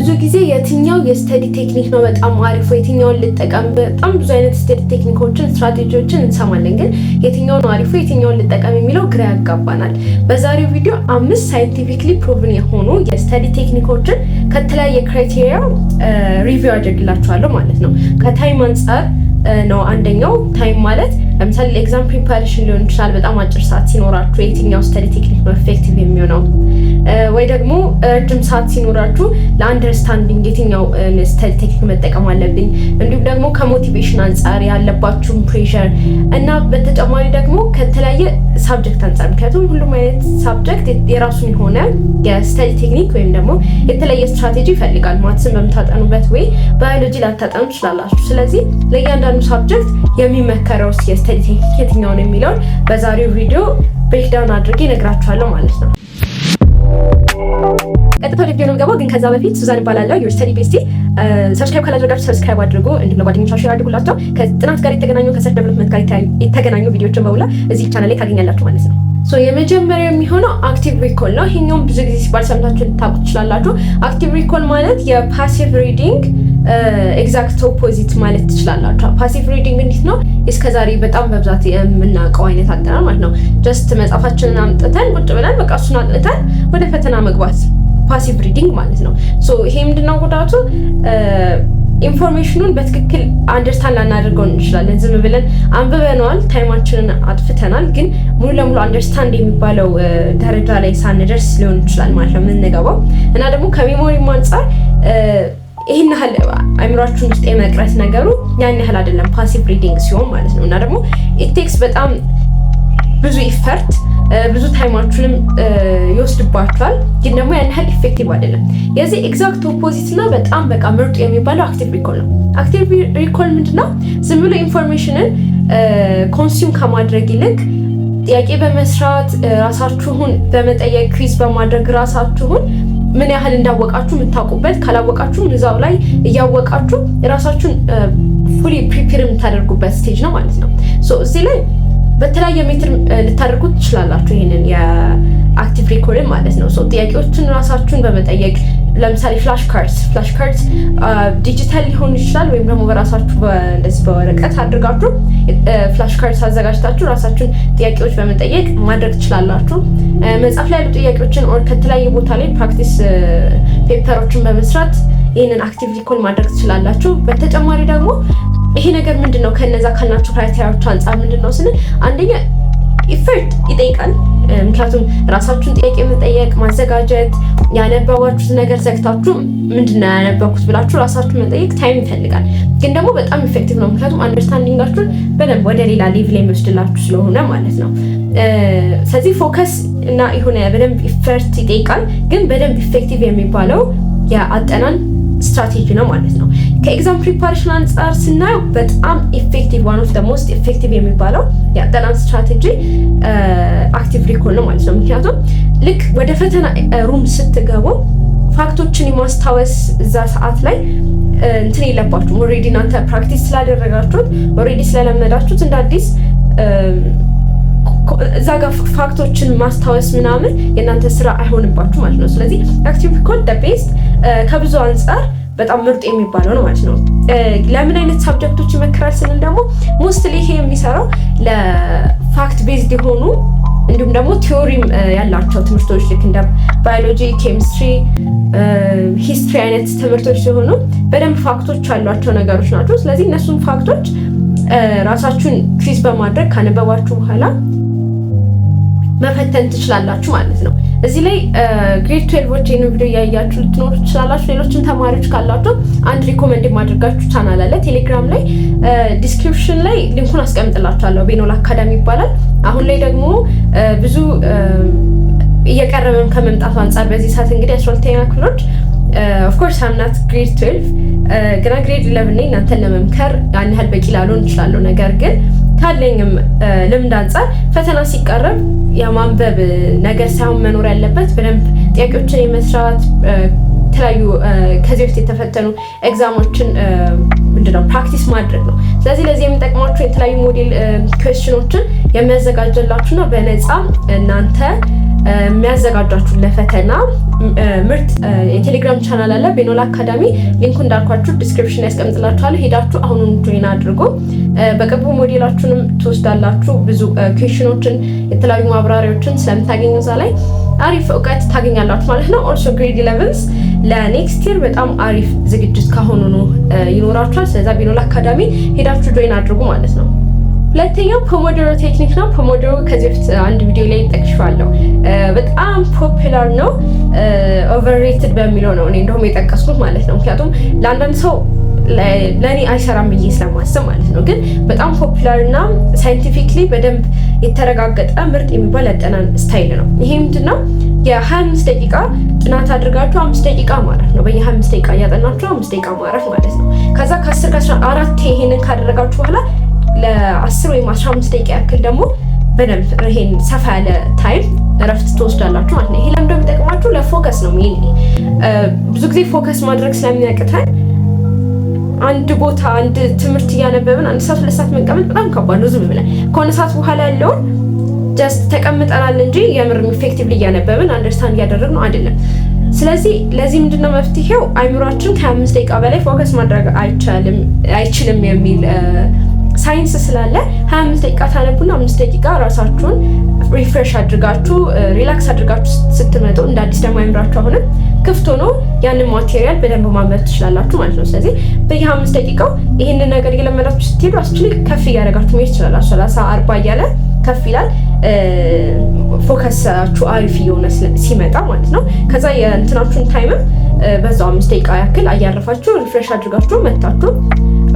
ብዙ ጊዜ የትኛው የ study technique ነው በጣም አሪፉ፣ የትኛውን ልጠቀም? በጣም ብዙ አይነት study technique ኦችን፣ strategy ዎችን እንሰማለን። ግን የትኛው ነው አሪፉ፣ የትኛውን ልጠቀም የሚለው ግራ ያጋባናል። በዛሬው ቪዲዮ አምስት scientifically proven የሆኑ የ study technique ኦችን ከተለያየ criteria review አድርግላችኋለሁ ማለት ነው። ከ time አንጻር ነው አንደኛው። Time ማለት ለምሳሌ ለ exam preparation ሊሆን ይችላል። በጣም አጭር ሰዓት ሲኖራችሁ የትኛው study technique ነው effective የሚሆነው፣ ወይ ደግሞ ረጅም ሰዓት ሲኖራችሁ ለ understanding የትኛው study technique መጠቀም አለብኝ፣ እንዲሁም ደግሞ ከ motivation አንጻር ያለባችሁን pressure እና በተጨማሪ ደግሞ ከተለያየ subject አንጻር፣ ምክንያቱም ሁሉም አይነት subject የራሱን የሆነ የ study technique ወይም ደግሞ የተለየ ስትራቴጂ ይፈልጋል። Maths ን በምታጠኑበት ወይ ባዮሎጂ ላታጠኑ ትችላላችሁ። ስለዚህ ለእያንዳንዱ subject የሚመከረው የ study technique የትኛው ነው የሚለውን በዛሬው ቪዲዮ breakdown አድርጌ እነግራችኋለሁ ማለት ነው። ቀጥታ ወደ ቪዲዮ ነው የምገባው፣ ግን ከዛ በፊት ሱዛን እባላለሁ፣ your study bestie። Subscribe ካላደረጋችሁ subscribe አድርጉ፣ እንዲሁም ለጓደኞቻችሁ share አድርጉላቸው። ከጥናት ጋር የተገናኙ፣ ከ self development ጋር የተገናኙ ቪዲዮችን በሙላ እዚህ ቻናል ላይ ታገኛላችሁ ማለት ነው። So የመጀመሪያው የሚሆነው active recall ነው። ይሄኛውም ብዙ ጊዜ ሲባል ሰምታችሁ ልታውቁ ትችላላችሁ። Active recall ማለት የ passive reading exact opposite ማለት ትችላላችሁ። Passive reading እንዴት ነው? እስከዛሬ በጣም በብዛት የምናውቀው አይነት አጠናን ማለት ነው። Just መጽሐፋችንን አምጥተን ቁጭ ብለን በቃ እሱን አጥንተን ወደ ፈተና መግባት passive reading ማለት ነው። So ይሄ ምንድነው ጉዳቱ? Information ኑን በትክክል understand ላናደርገው እንችላለን። ዝም ብለን አንብበነዋል፣ time ኣችንን አጥፍተናል፣ ግን ሙሉ ለሙሉ understand የሚባለው ደረጃ ላይ ሳንደርስ ሊሆን ይችላል ማለት ነው የምንገባው። እና ደግሞ ከ memory ም አንጻር ይህን ያህል አይምሯችን ውስጥ የመቅረት ነገሩ ያን ያህል አይደለም passive reading ሲሆን ማለት ነው። እና ደግሞ it takes በጣም ብዙ effort፣ ብዙ time ኣችሁንም ይወስድባችኋል፣ ግን ደግሞ ያን ያህል effective አይደለም። የዚህ exact opposite እና በጣም በቃ ምርጡ የሚባለው active recall ነው። Active recall ምንድነው? ዝም ብሎ information ን consume ከማድረግ ይልቅ ጥያቄ በመስራት፣ ራሳችሁን በመጠየቅ፣ quiz በማድረግ ራሳችሁን ምን ያህል እንዳወቃችሁ የምታውቁበት፣ ካላወቃችሁም እዛው ላይ እያወቃችሁ ራሳችሁን fully prepare የምታደርጉበት stage ነው ማለት ነው። So እዚህ ላይ በተለያየ method ልታደርጉት ትችላላችሁ ይሄንን የ active recall ን ማለት ነው። So ጥያቄዎችን ራሳችሁን በመጠየቅ፣ ለምሳሌ flash cards digital ሊሆን ይችላል፣ ወይም ደግሞ በራሳችሁ እንደዚህ በወረቀት አድርጋችሁ flash cards አዘጋጅታችሁ ራሳችሁን ጥያቄዎች በመጠየቅ ማድረግ ትችላላችሁ። መጽሐፍ ላይ ያሉ ጥያቄዎችን or ከተለያየ ቦታ ላይ practice paper ኦችን በመስራት ይህንን active recall ማድረግ ትችላላችሁ። በተጨማሪ ደግሞ ይሄ ነገር ምንድን ነው፣ ከነዛ ካልናቸው criteria ዎች አንጻር ምንድን ነው ስንል አንደኛ effort ይጠይቃል። ምክንያቱም ራሳችሁን ጥያቄ መጠየቅ፣ ማዘጋጀት፣ ያነበባችሁት ነገር ዘግታችሁ ምንድን ነው ያነበብኩት ብላችሁ ራሳችሁን መጠየቅ time ይፈልጋል። ግን ደግሞ በጣም effective ነው። ምክንያቱም understanding ኣችሁን በደንብ ወደ ሌላ level የሚወስድላችሁ ስለሆነ ማለት ነው። ስለዚህ focus እና የሆነ በደንብ effort ይጠይቃል። ግን በደንብ effective የሚባለው የአጠናን ስትራቴጂ ነው ማለት ነው። ከ exam preparation አንጻር ስናየው በጣም effective፣ one of the most effective የሚባለው የአጠናን strategy active recall ነው ማለት ነው። ምክንያቱም ልክ ወደ ፈተና room ስትገቡ fact ኦችን የማስታወስ እዛ ሰዓት ላይ እንትን የለባችሁም። Already እናንተ practice ስላደረጋችሁት፣ already ስለለመዳችሁት እንደ አዲስ እዛ ጋር fact ኦችን ማስታወስ ምናምን የእናንተ ስራ አይሆንባችሁ ማለት ነው። ስለዚህ active recall the best፣ ከብዙ አንጻር በጣም ምርጥ የሚባለው ነው ማለት ነው። ለምን አይነት subject ኦች ይመከራል ስንል ደግሞ mostly ይሄ የሚሰራው ለ fact based የሆኑ እንዲሁም ደግሞ theory ም ያላቸው ትምህርቶች፣ ልክ እንደ ባዮሎጂ፣ ኬሚስትሪ፣ history አይነት ትምህርቶች ሲሆኑ በደንብ fact ኦች ያሏቸው ነገሮች ናቸው። ስለዚህ እነሱን fact ኦች ራሳችሁን quiz በማድረግ ካነበባችሁ በኋላ መፈተን ትችላላችሁ ማለት ነው። እዚህ ላይ grade 12 ኦች ይህን ቪዲዮ እያያችሁ ልትኖሩ ትችላላችሁ። ሌሎችም ተማሪዎች ካላችሁ አንድ recommend የማደርጋችሁ ቻናል አለ ቴሌግራም ላይ፣ description ላይ link ኡን አስቀምጥላችኋለሁ። ቤኖል አካዳሚ ይባላል። አሁን ላይ ደግሞ ብዙ እየቀረበም ከመምጣቱ አንጻር በዚህ ሰዓት እንግዲህ 12ኛ ክፍሎች፣ of course I'm not grade 12፣ ገና grade 11 ነኝ። እናንተን ለመምከር ያን ያህል በቂ ላልሆን እችላለሁ። ነገር ግን ካለኝም ልምድ አንጻር ፈተና ሲቀረብ የማንበብ ነገር ሳይሆን መኖር ያለበት በደንብ ጥያቄዎችን የመስራት፣ የተለያዩ ከዚህ በፊት የተፈተኑ exam ኦችን ምንድነው practice ማድረግ ነው። ስለዚህ ለዚህ የሚጠቅሟችሁ የተለያዩ model question ኦችን የሚያዘጋጅላችሁና በነፃ እናንተ የሚያዘጋጃችሁ ለፈተና ምርጥ የቴሌግራም ቻናል አለ፣ ቤኖላ አካዳሚ። Link ኡ እንዳልኳችሁ description ያስቀምጥላችኋለሁ። ሄዳችሁ አሁኑን join አድርጎ በቅርቡ ሞዴላችሁንም ትወስዳላችሁ። ብዙ question ኦችን፣ የተለያዩ ማብራሪያዎችን ስለምታገኙ እዛ ላይ አሪፍ እውቀት ታገኛላችሁ ማለት ነው። Also grade 11s ለ next year በጣም አሪፍ ዝግጅት ካሁኑኑ ይኖራችኋል። ስለዛ ቤኖላ አካዳሚ ሄዳችሁ join አድርጉ ማለት ነው። ሁለተኛው Pomodoro technique ነው። Pomodoro ከዚህ በፊት አንድ ቪዲዮ ላይ ጠቅሼዋለሁ። በጣም popular ነው። Overrated በሚለው ነው እኔ እንደውም የጠቀስኩት ማለት ነው። ምክንያቱም ለአንዳንድ ሰው፣ ለእኔ አይሰራም ብዬ ስለማስብ ማለት ነው። ግን በጣም popular እና scientifically በደንብ የተረጋገጠ ምርጥ የሚባል ያጠናን style ነው። ይሄ ምንድን ነው? የ25 ደቂቃ ጥናት አድርጋችሁ 5 ደቂቃ ማረፍ ነው። በየ25 ደቂቃ እያጠናችሁ 5 ደቂቃ ማረፍ ማለት ነው። ከዛ ከ10 ከ14 ይሄንን ካደረጋችሁ በኋላ ለ10 ወይም 15 ደቂቃ ያክል ደግሞ በደንብ ይሄን ሰፋ ያለ time እረፍት ትወስዳላችሁ ማለት ነው። ይሄ ለምንድነው የሚጠቅማችሁ? ለ focus ነው። Mainly ብዙ ጊዜ focus ማድረግ ስለሚያቅተን አንድ ቦታ አንድ ትምህርት እያነበብን 1 ሰዓት 2 ሰዓት መቀመጥ በጣም ከባድ ነው። ዝም ብለን ከሆነ ሰዓት በኋላ ያለውን just ተቀምጠናል እንጂ የምር effectively እያነበብን understand እያደረግነው አይደለም። ስለዚህ ለዚህ ምንድነው መፍትሄው? አይምሯችን ከ5 ደቂቃ በላይ focus ማድረግ አይቻልም አይችልም የሚል ሳይንስ ስላለ 25 ደቂቃ ታነቡና 5 ደቂቃ ራሳችሁን refresh አድርጋችሁ፣ relax አድርጋችሁ ስትመጡ እንደ አዲስ ደግሞ አይምራችሁ አሁንም ክፍት ሆኖ ያንን material በደንብ ማንበብ ትችላላችሁ ማለት ነው። ስለዚህ በየ5 ደቂቃው ይህንን ነገር እየለመዳችሁ ስትሄዱ actually ከፍ እያደረጋችሁ መሄድ ትችላላችሁ። 30፣ 40 እያለ ከፍ ይላል። Focus ኣችሁ አሪፍ እየሆነ ሲመጣ ማለት ነው። ከዛ የእንትናችሁን time ም በዛው 5 ደቂቃ ያክል እያረፋችሁ refresh አድርጋችሁ መታችሁ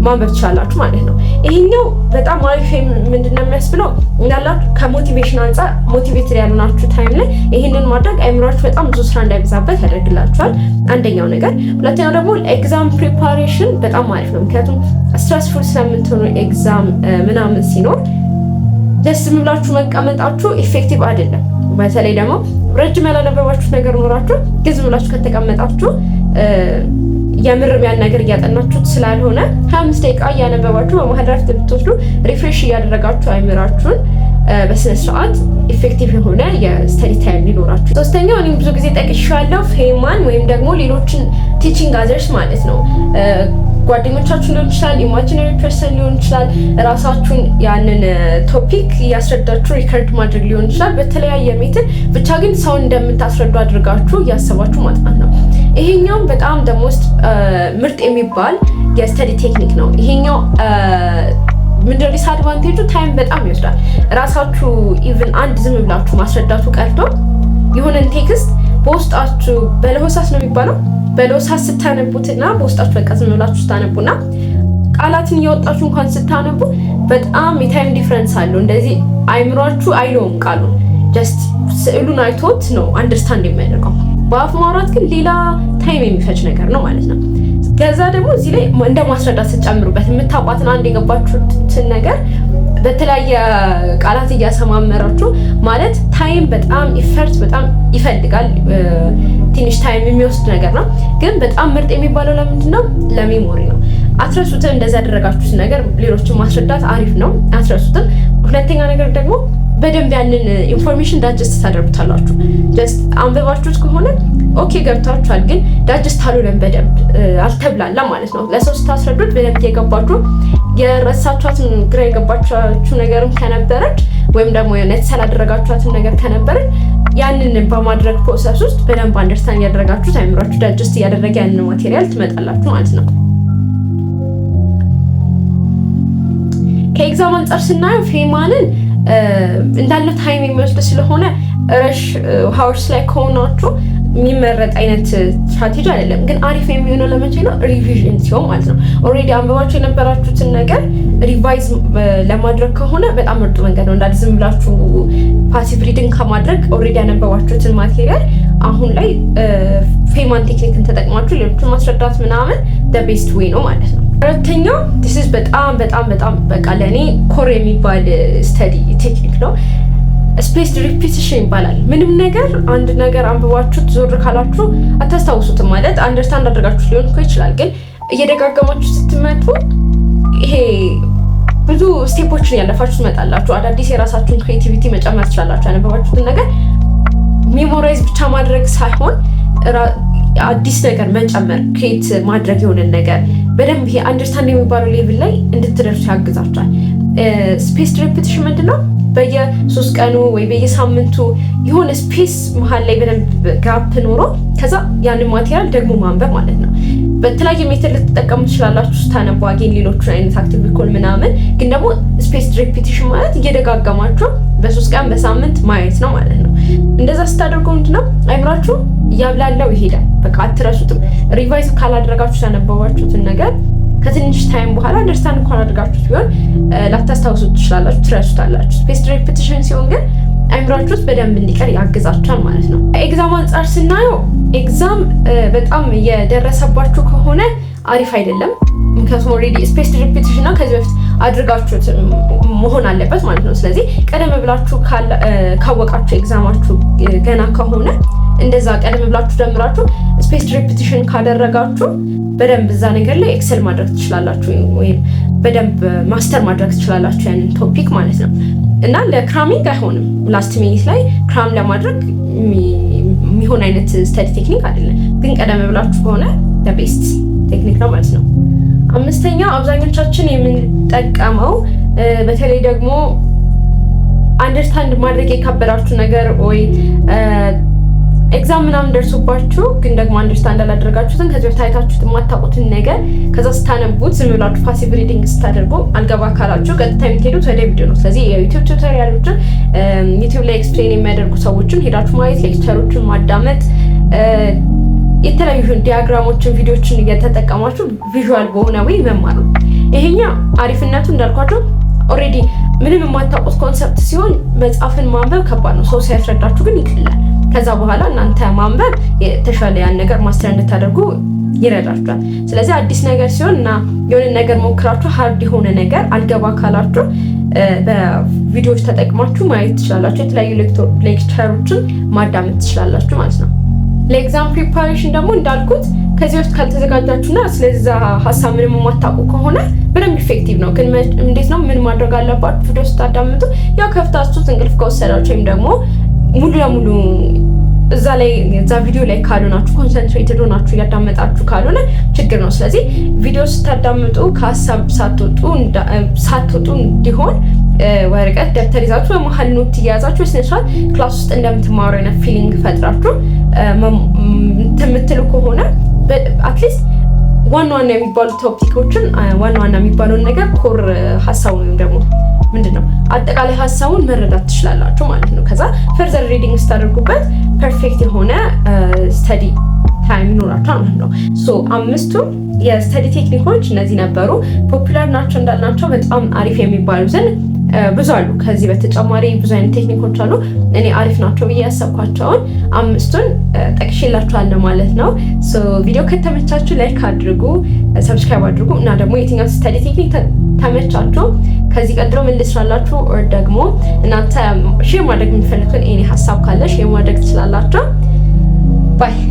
ማንበብ ትችላላችሁ ማለት ነው። ይሄኛው በጣም አሪፍ ምንድነው የሚያስብለው እንዳላችሁ ከ motivation አንጻር motivated ያልሆናችሁ time ላይ ይህንን ማድረግ አይምሯችሁ በጣም ብዙ ስራ እንዳይበዛበት ያደርግላችኋል። አንደኛው ነገር። ሁለተኛው ደግሞ exam preparation በጣም አሪፍ ነው። ምክንያቱም stressful ስለምትሆኑ exam ምናምን ሲኖር ደስ ብላችሁ መቀመጣችሁ effective አይደለም። በተለይ ደግሞ ረጅም ያላነበባችሁት ነገር ኖራችሁ ግን ዝም ብላችሁ ከተቀመጣችሁ የምርም ያን ነገር እያጠናችሁት ስላልሆነ 25 ደቂቃ እያነበባችሁ በመሀል ረፍት ብትወስዱ refresh እያደረጋችሁ አይምራችሁን በስነ ስርዓት effective የሆነ የ study time ሊኖራችሁ። ሶስተኛው እኔም ብዙ ጊዜ ጠቅሼዋለሁ፣ Feynman ወይም ደግሞ ሌሎችን teaching others ማለት ነው። ጓደኞቻችሁን ሊሆን ይችላል፣ imaginary person ሊሆን ይችላል፣ ራሳችሁን ያንን topic እያስረዳችሁ record ማድረግ ሊሆን ይችላል። በተለያየ method ብቻ ግን ሰውን እንደምታስረዱ አድርጋችሁ እያሰባችሁ ማጥናት ነው። ይሄኛውም በጣም the most ምርጥ የሚባል የ study technique ነው። ይሄኛው ምንድነው disadvantage ኡ? Time በጣም ይወስዳል። ራሳችሁ even አንድ ዝም ብላችሁ ማስረዳቱ ቀርቶ የሆነን text በውስጣችሁ በለሆሳስ ነው የሚባለው፣ በለሆሳስ ስታነቡትና በውስጣችሁ በቃ ዝም ብላችሁ ስታነቡና ቃላትን እያወጣችሁ እንኳን ስታነቡ በጣም የ time difference አለው። እንደዚህ አይምሯችሁ አይለውም ቃሉን፣ just ስዕሉን አይቶት ነው understand የሚያደርገው። በአፍ ማውራት ግን ሌላ time የሚፈጅ ነገር ነው ማለት ነው። ከዛ ደግሞ እዚህ ላይ እንደ ማስረዳት ስትጨምሩበት የምታውቋትን አንድ የገባችሁትን ነገር በተለያየ ቃላት እያሰማመራችሁ ማለት time በጣም effort በጣም ይፈልጋል። ትንሽ time የሚወስድ ነገር ነው። ግን በጣም ምርጥ የሚባለው ለምንድን ነው? ለ memory ነው። አትረሱትም። እንደዚህ ያደረጋችሁት ነገር ሌሎችን ማስረዳት አሪፍ ነው። አትረሱትም። ሁለተኛ ነገር ደግሞ በደንብ ያንን information digest ታደርጉታላችሁ። Just አንብባችሁት ከሆነ okay ገብታችኋል፣ ግን digest አልሆነም፣ በደንብ አልተብላላም ማለት ነው። ለሰው ስታስረዱት በደንብ የገባችሁ የረሳችኋትን ግራ የገባችሁ ነገርም ከነበረች ወይም ደግሞ የሆነ ያላደረጋችኋትን ነገር ከነበረች ያንን በማድረግ process ውስጥ በደንብ understand እያደረጋችሁት አይምሯችሁ digest እያደረገ ያንን material ትመጣላችሁ ማለት ነው። ከ exam አንጻር ስናየው Feynman ን እንዳልነው time የሚወስድ ስለሆነ rush hours ላይ ከሆናችሁ የሚመረጥ አይነት ስትራቴጂ አይደለም። ግን አሪፍ የሚሆነው ለመቼ ነው? Revision ሲሆን ማለት ነው። Already አንብባችሁ የነበራችሁትን ነገር revise ለማድረግ ከሆነ በጣም ምርጡ መንገድ ነው። እንዳለ ዝም ብላችሁ passive reading ከማድረግ already ያነበባችሁትን material አሁን ላይ Feynman technique ን ተጠቅማችሁ ሌሎችን ማስረዳት ምናምን best way ነው ማለት ነው። አራተኛው this is በጣም በጣም በጣም በቃ ለእኔ core የሚባል study technique ነው። Spaced repetition ይባላል። ምንም ነገር አንድ ነገር አንብባችሁት ዞር ካላችሁ አታስታውሱትም። ማለት understand አድርጋችሁ ሊሆን እኮ ይችላል፣ ግን እየደጋገማችሁ ስትመጡ ይሄ ብዙ step ኦችን ያለፋችሁ ትመጣላችሁ። አዳዲስ የራሳችሁን creativity መጨመር ትችላላችሁ። ያነበባችሁትን ነገር Memorize ብቻ ማድረግ ሳይሆን አዲስ ነገር መጨመር፣ create ማድረግ፣ የሆነን ነገር በደንብ ይሄ understand የሚባለው level ላይ እንድትደርሱ ያግዛችኋል። Spaced repetition ምንድን ነው? በየ3 ቀኑ ወይ በየሳምንቱ የሆነ space መሀል ላይ በደንብ gap ኖሮ ከዛ ያንን material ደግሞ ማንበብ ማለት ነው። በተለያየ method ልትጠቀሙ ትችላላችሁ ስታነቡ፣ again ሌሎቹን አይነት active recall ምናምን። ግን ደግሞ spaced repetition ማለት እየደጋገማችሁ በ3 ቀን፣ በሳምንት ማየት ነው ማለት ነው። እንደዛ ስታደርጉ ምንድነው አይምራችሁ እያብላላው ይሄዳል። በቃ አትረሱትም። Revise ካላደረጋችሁ ያነበባችሁትን ነገር ከትንሽ time በኋላ understand እንኳን አድርጋችሁት ቢሆን ላታስታውሱት ትችላላችሁ፣ ትረሱታላችሁ። Spaced repetition ሲሆን ግን አይምሯችሁ ውስጥ በደንብ እንዲቀር ያግዛችኋል ማለት ነው። Exam አንጻር ስናየው exam በጣም የደረሰባችሁ ከሆነ አሪፍ አይደለም። ምክንያቱም already spaced repetition እና ከዚህ በፊት አድርጋችሁት መሆን አለበት ማለት ነው። ስለዚህ ቀደም ብላችሁ ካወቃችሁ፣ exam ኣችሁ ገና ከሆነ፣ እንደዛ ቀደም ብላችሁ ጀምራችሁ spaced repetition ካደረጋችሁ በደንብ እዛ ነገር ላይ excel ማድረግ ትችላላችሁ፣ ወይም በደንብ master ማድረግ ትችላላችሁ ያንን topic ማለት ነው። እና ለ cramming አይሆንም። Last minute ላይ cram ለማድረግ የሚሆን አይነት study technique አይደለም። ግን ቀደም ብላችሁ ከሆነ best technique ነው ማለት ነው። አምስተኛ፣ አብዛኞቻችን የምንጠቀመው፣ በተለይ ደግሞ understand ማድረግ የከበዳችሁ ነገር ወይ exam ምናምን ደርሶባችሁ ግን ደግሞ understand አላደረጋችሁትን፣ ከዚህ በፊት አይታችሁት የማታውቁትን ነገር ከዛ ስታነቡት፣ ዝም ብላችሁ passive reading ስታደርጉ አልገባ ካላችሁ ቀጥታ የምትሄዱት ወደ ቪዲዮ ነው። ስለዚህ የ YouTube tutorial ኦችን፣ YouTube ላይ explain የሚያደርጉ ሰዎችን ሄዳችሁ ማየት፣ lecture ኦችን ማዳመጥ፣ የተለያዩ diagram ኦችን፣ ቪዲዮችን እየተጠቀማችሁ visual በሆነ way መማር ነው። ይሄኛው አሪፍነቱ እንዳልኳችሁ already ምንም የማታውቁት concept ሲሆን መጽሐፍን ማንበብ ከባድ ነው። ሰው ሲያስረዳችሁ ግን ይቀላል። ከዛ በኋላ እናንተ ማንበብ የተሻለ ያን ነገር master እንድታደርጉ ይረዳችኋል። ስለዚህ አዲስ ነገር ሲሆን እና የሆነ ነገር ሞክራችሁ hard የሆነ ነገር አልገባ ካላችሁ በቪዲዮዎች ተጠቅማችሁ ማየት ትችላላችሁ። የተለያዩ lecture ኦችን ማዳመጥ ትችላላችሁ ማለት ነው። ለ exam preparation ደግሞ እንዳልኩት ከዚህ በፊት ካልተዘጋጃችሁና ስለዛ ሀሳብ ምንም የማታውቁ ከሆነ በደንብ effective ነው። ግን እንዴት ነው፣ ምን ማድረግ አለባችሁ? ቪዲዮ ስታዳምጡ ያው ከፍታችሁት እንቅልፍ ከወሰዳችሁ ወይም ደግሞ ሙሉ ለሙሉ እዛ ላይ፣ እዛ ቪዲዮ ላይ ካልሆናችሁ፣ concentrated ሆናችሁ እያዳመጣችሁ ካልሆነ ችግር ነው። ስለዚህ ቪዲዮ ስታዳምጡ ከሀሳብ ሳትወጡ እንዲሆን ወረቀት ደብተር ይዛችሁ በመሀል note እየያዛችሁ በስነ ስርዓት class ውስጥ እንደምትማሩ አይነት feeling ፈጥራችሁ የምትሉ ከሆነ at least ዋና ዋና የሚባሉ topic ኦችን፣ ዋና ዋና የሚባለውን ነገር፣ core ሀሳቡን ወይም ደግሞ ምንድን ነው አጠቃላይ ሀሳቡን መረዳት ትችላላችሁ ማለት ነው። ከዛ further reading ስታደርጉበት perfect የሆነ study time ይኖራችኋል ማለት ነው። So አምስቱ የ study technique ኦች እነዚህ ነበሩ። Popular ናቸው እንዳልናቸው በጣም አሪፍ የሚባሉትን ብዙ አሉ። ከዚህ በተጨማሪ ብዙ አይነት technique ኦች አሉ። እኔ አሪፍ ናቸው ብዬ ያሰብኳቸውን አምስቱን ጠቅሼላችኋለሁ ማለት ነው። So ቪዲዮ ከተመቻችሁ like አድርጉ፣ subscribe አድርጉ እና ደግሞ የትኛው study technique ተመቻችሁ፣ ከዚህ ቀጥሎ ምን ልስራላችሁ፣ or ደግሞ እናንተ share ማድረግ የምትፈልጉትን any ሀሳብ ካለ share ማድረግ ትችላላችሁ። Bye.